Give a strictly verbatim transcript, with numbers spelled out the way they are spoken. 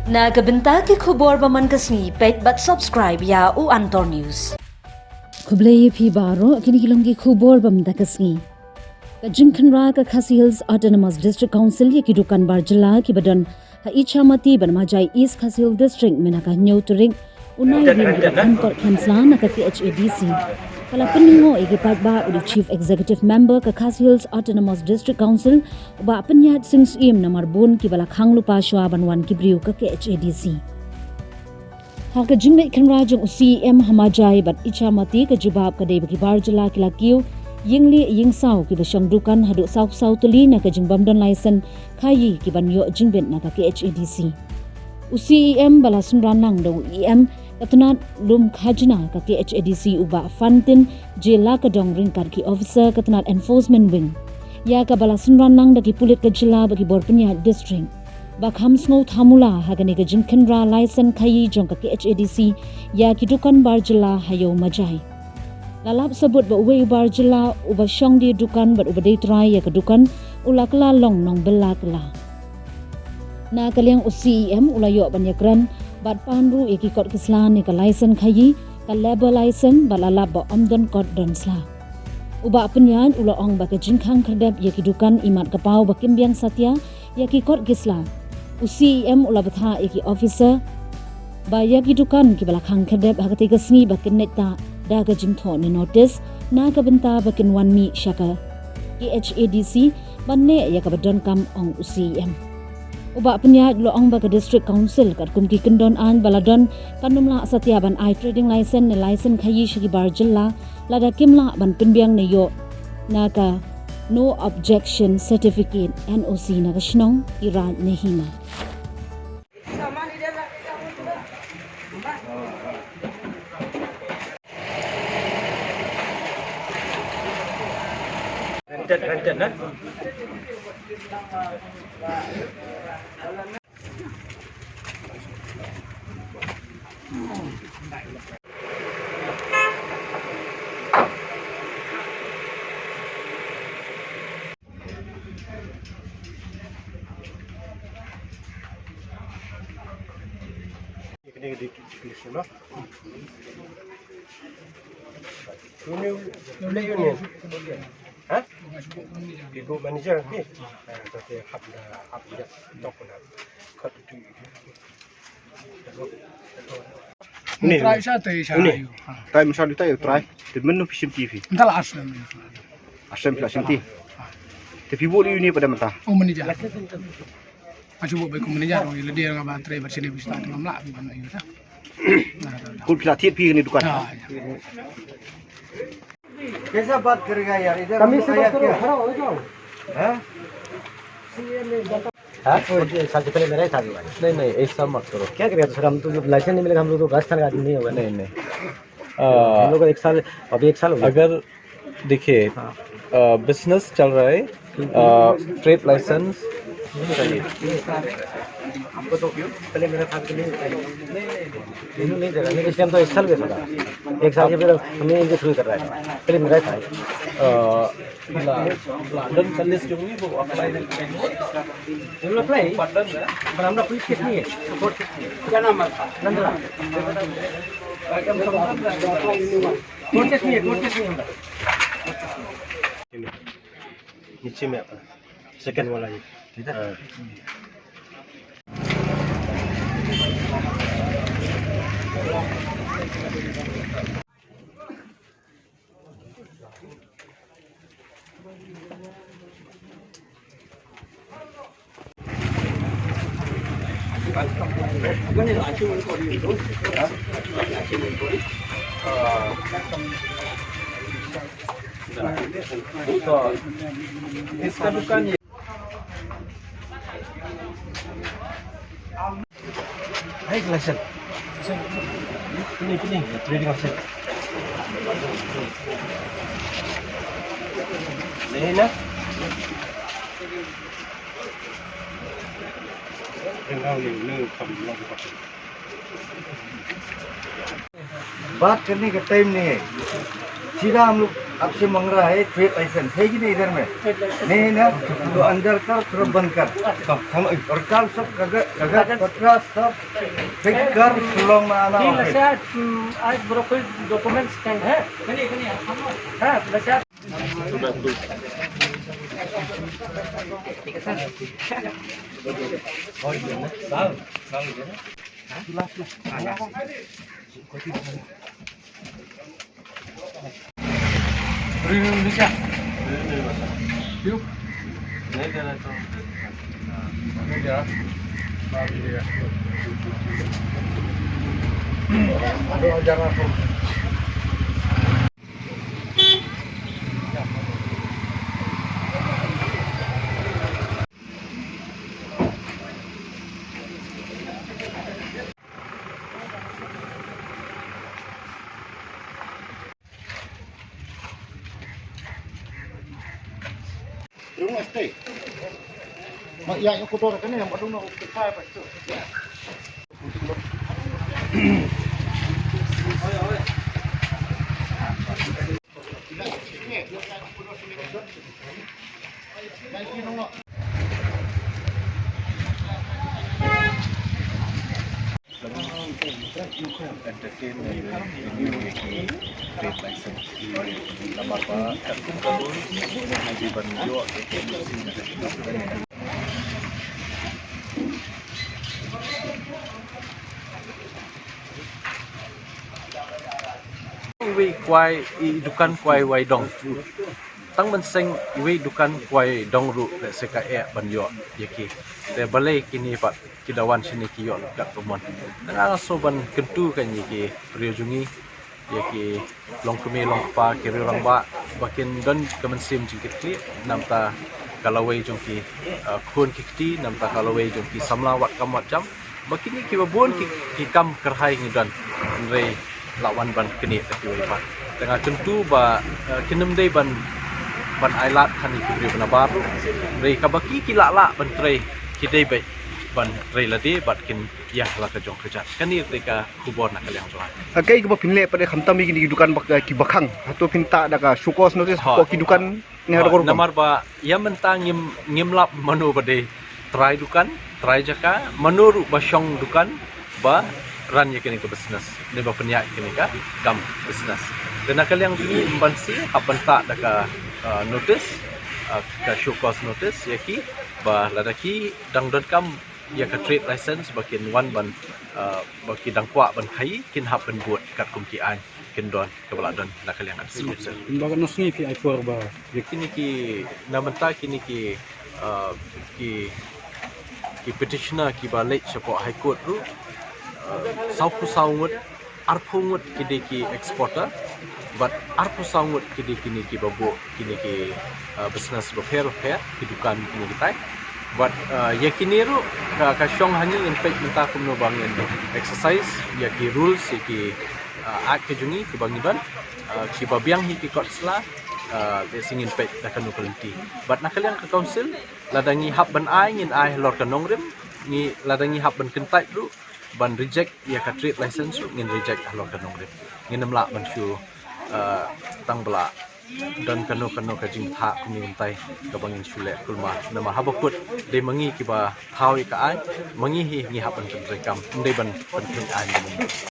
Na ka bynta ki khubor ba man ka sngi, peit bad subscribe ïa u Antor News. Khublei ïa phi baroh, kine ki long ki khubor ba man ka sngi. Ka jingkhynra ka Khasi Hills Autonomous District Council ïa ki dukan bar jylla kiba don ha Ichamati bad Majai, East Khasi Hills District, mynta ka hynñiew tarik u Naiwieng, kiba kham kot kham sla na ka K H A D C. Ka la pynlyngngoh ïa ki paidbah u dei u Chief Executive Member ka Khasi Hills Autonomous District Council, u Bah Pynïaid Sing Syiem, namar bun kiba la khang lypa shuwa ban wan ki briew ka K H A D C. Ha ka jingleit khynra jong u C E M ha Majai bad Ichamati, ka jubab ka dei ba ki bar jylla ki la kiew ïing lieh ïing saw, kiba shong dukan haduh saw phew saw tylli na ka jingbym don license khaïi, kiban ïoh jingbit na ka K H A D C. U C E M ba la synran lang da u E M ka tnat lum khajna ka K H A D C, u Bah Fantin J Lakadong, ryngkat ki officer ka tnat Enforcement Wing, ïa kaba la synran lang da ki pulit ka jylla bad ki bor pynïaid district, ba kham sngew thamula ha kane ka jingkhynra license khaïi jong ka K H A D C ïa ki dukan bar jylla ha Ïew Majai. La lap sabut ba uwei u bar jylla uba shong die dukan bad uba dei trai ïa ka dukan u la kylla long nongbylla kylla. Na ka liang u C E M u la ïoh ban ïakren bad pan ruh ïa ki kot ki sla ne ka license khaïi, ka labour license, bad la lap ba ym don kot don sla. U Bah Pynïaid u la ong ba ka jingkhang khyrdep ïa ki dukan imat ka paw ba kim biang satia ïa ki kot ki sla. U C E M u la bthah ïa ki officer ba ïa ki dukan kiba la khang khyrdep ha katei ka sngi ba kin leit tah da ka jingthoh ne notice na ka bynta ba kin wan mih sha ka K H A D C ban leh ïa kaba donkam, ong u C E M. U Bah Pynïaid u la ong ba ka District Council katkum ki kyndon aiñ ba la don kan ym lah satia ban ai trading license ne license khaïi sha ki bar jylla lada kim lah ban pynbiang ne ïoh na ka No Objection Certificate, N O C, na ka shnong Iraid ne hima. Rented, rented, na? Ini, ini, ini. Ha? Ibu manager ni. Ha, tapi hab da, hab da, tok da. Kat tu. Ni, try ni. Sa te sa ni. Ayu. Ha. Try misal ni try, try. Te menu pisim T V. Entah lah asal ni. Asal pisim T V. Ha. Te pibu ni ni pada mata. Oh, manager. Achu bo bai kum manager ong ila dia nga ba trai ba sini bista tu ngamla bi ban ayu ta. Kun pila thied phi ni dukan. Ha, ya. कैसा बात करेगा यार, इधर हम लोग आया क्या? खड़ा हो जाओ। हैं? हाँ? वो जो एक साल से पहले मेरा ही था भी भाई। नहीं, नहीं, ऐसा मत करो। क्या करेगा तो सर, हम तो जो लाइसेंस नहीं मिलेगा, हम लोग तो राजस्थान का आदमी नहीं होगा। नहीं, नहीं। आ, हम लोग का एक साल, अभी एक साल हो गया। अगर देखिए, हाँ। अ, बिजनेस चल रहा है, अ, ट्रेड लाइसेंस चाहिए। हमको तो पहले मेरा था कि नहीं, नहीं, नहीं, नहीं, नहीं, नहीं, इस टाइम तो एक साल भी था। एक साल के फिर हमने इनके थ्रू कर रहा है। पहले मेरा था। अ, ला-, लंदन का लिस्ट जो है, वो अप्लाई नहीं करेंगे। हम लोग अप्लाई, पर हम लोग पुलिस केस नहीं है, कोर्ट केस नहीं है। क्या नाम है आपका? नंदलाल। कोर्ट केस नहीं है, कोर्ट केस नहीं है हमारा। नीचे में आपका सेकंड वाला ये। ठीक है। हाँ। तो इसका दुकान ये Hai, kelasan. Ini, ini, trading aset. Lain lah. Yang kau ni, ni, kau ni, kau ni. बात करने का टाइम नहीं है, सीधा हम लोग आपसे मांग रहा है ट्रेड लाइसेंस, है कि नहीं इधर में? नहीं है ना? तो अंदर कर, फिर बंद कर। और कल सब कागज, कागज पत्र सब ठीक कर, शिलोंग में आना। नहीं, वैसे आज, हम्म, आज ब्रो कोई डॉक्यूमेंट्स चेंज है? हाँ, वैसे आज Rung stay. Mak ya, yang kotor kan yang madung nak. Iwei kwai, i dukan kwai wai dong. Tang ban seng iwei dukan kwai dong ruh lehse ka eh ban ïoh ïa ki. Te balei kine pat ki da wan shane ki ïoh lut katto mon. Te nga sngew ban kyntu kane ïa ki briew jong ngi, ïa ki longkmie longkpa, ki rangbah ba kin don ka mynsiem jingkitkhlieh namta ka lawei jong ki, uh, khun ki kti, namta ka lawei jong ki samla wat kam wat jam. Ba kine kiba bun ki, ki kam kyrhai ngi don. Hynrei la wan ban knieh da kiwei pat. Te nga kyntu ba, eh, kin ym dei ban, ban ailad ha kine ki briew ba nabar ruh. Hynrei kaba ki, ki lah lah ban trei, ki dei beit ban trei lade bad kin ïa la ka jong ka jait. Kane dei ka khubor na ka liang jong nga. Ka kaei kaba phin leh pat khamtam ïa kine ki dukan ba, kiba khang. Hato phin tah da ka show cause notice ko ki dukan ne ha da ka rukom. Namar ba ïa mynta ngim, ngim lap mano ba dei trai dukan, trai jaka, mano ruh ba shong dukan ba ran ïa kane ka business ne ba pynïaid kane ka kam business. Te na ka liang jong ngi ban shu hap ban tah da ka, uh, notice, uh, ka show cause notice ïa ki ba lada ki dang donkam ïa ka trade license ba kin wan ban, uh, ba ki dang kwah ban khaïi kin hap ban bud katkum ki aiñ kin don kaba la don na ka liang ka District Council. Ba ka nusngi phi ai por ba ïa kine ki na mynta kine ki, uh, ki, ki petitioner kiba leit shapoh High Court ruh, uh, sawphew saw ngut, arphew ngut ki dei ki exporter bad arphew saw ngut ki dei kine kiba buh kine ki, uh, business bapher bapher, ki dukan kine kitai. Bad, uh, ïa kine ruh ka, ka shong ha ngi ngin peit mynta kumno ba ngin exercise ïa ki rules ïa ki, uh, act ka jong ngi kiba ngi don, uh, kiba biang hi ki kot sla, uh, te sngewbha ngin peit da kano ka lynti. Bad na ka liang ka council, lada ngi hap ban ai ngin ai halor ka nongrim, ngi lada ngi hap ban kyntait ruh ban reject ïa ka trade license ruh ngin reject halor ka nongrim. Ngin ym lah ban shu, uh, tang ba la don kano kano ka jingthah kumne kumtai kaba ngin shu leh kulmar. Namar haba kut dei ma ngi kiba thaw ïa ka aiñ, ma ngi hi ngi hap ban pyntreikam, ym dei ban pyntrei aiñ.